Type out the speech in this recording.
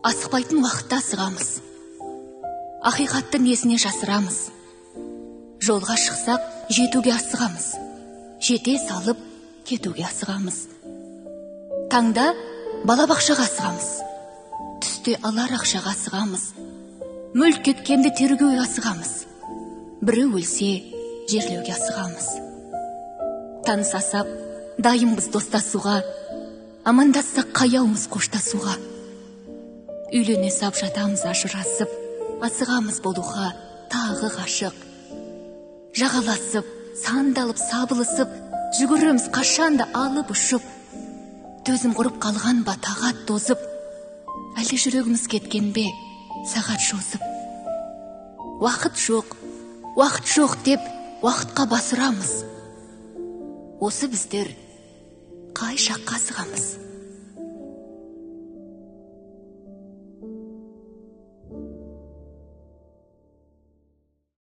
Асықпайтын уақытта асығамыз. Ақиқатты несіне жасырамыз? Жолға шықсақ, жетуге асығамыз. Жете салып, кетуге асығамыз. Таңда балабақшаға асығамыз. Түсте алар ақшаға асығамыз. Мүлт кеткенді тергеуге асығамыз. Біреу өлсе, жерлеуге асығамыз. Таныса сап, дайынбыз достасуға, амандассақ қаяумыз қоштасуға. Үйлене сап жатамыз ажырасып, асығамыз болуға тағы ғашық. Жағаласып, сандалып, сабылысып, жүгіреміз қашанда алып ұшып. Төзім құрып қалған ба тағат тозып, әлде жүрегіміз кеткен бе сағат жозып. Уақыт жоқ, уақыт жоқ деп уақытқа басырамыз. Осы біздер қай шаққа асығамыз?